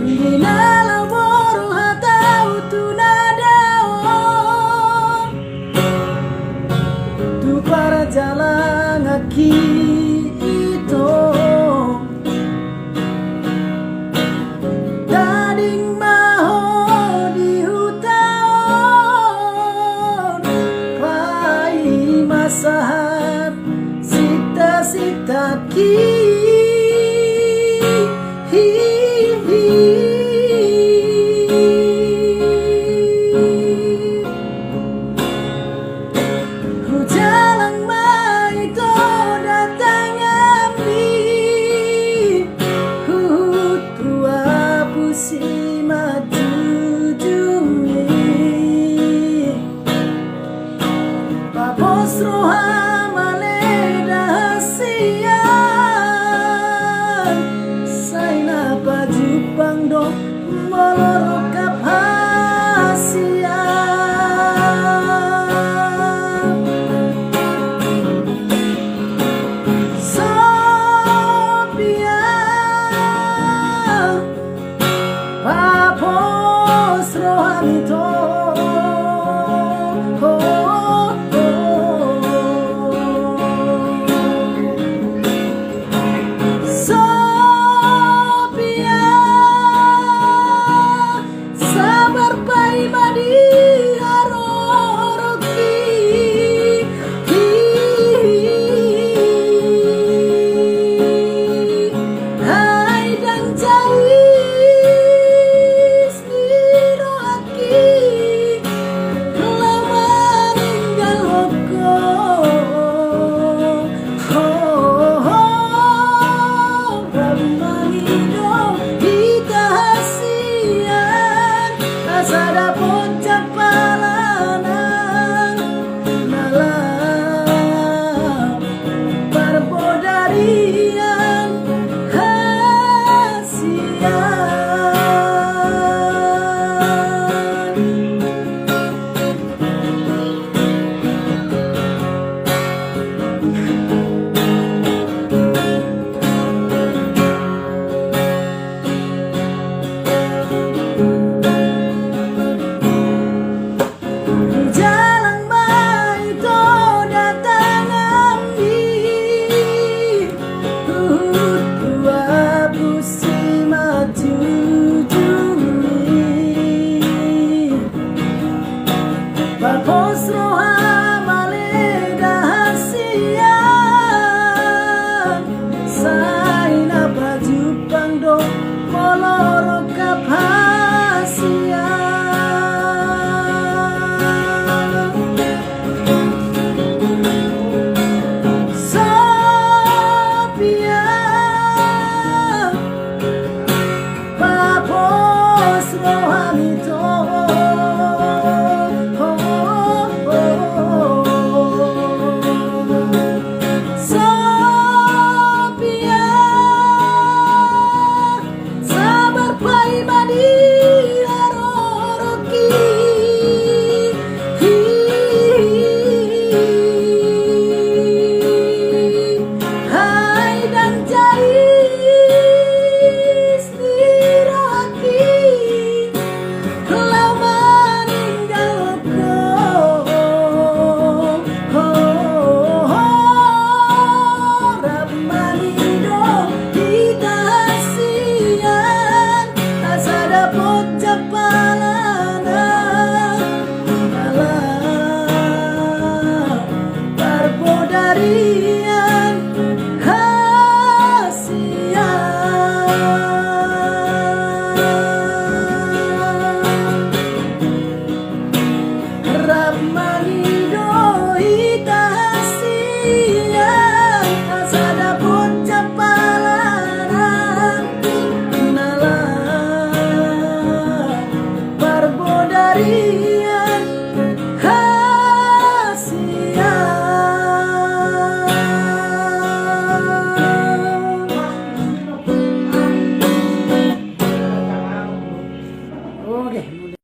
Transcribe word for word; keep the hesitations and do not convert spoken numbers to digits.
Di na laho boru hatau tu na dao, tu parjalanganki ito. Tading ma ho di huta on, paima sahat sita-sitaki. Hujalang ma ito datanganmi, huhut huapusi ma jujungmi. Papos roha ma leda hasian, sai na pajumpang do molo rongkap hasian. Sopia, papos rohami to. Sopia, sabar paima di haroroki. Ai ndang jais ni rohaki laho maninggalhon ho. Ho, ho, ho. Rap mangido hita hasian, asa dapot jampalana na laho parbodarian hasian. Jalang ma ito datanganmi, huhut huapusi ma jujungmi. Papos roha ma leda hasian, sai na pajumpang do molo rongkap hasian. Sopia, papos rohami to. Sopia, sabar paima di haroroki. Ai ndang jais ni rohaki laho maninggalhon ho. Ho, ho, ho. Rap mangido hita hasian, asa dapot jampalana na laho parbodarian hasian. Rap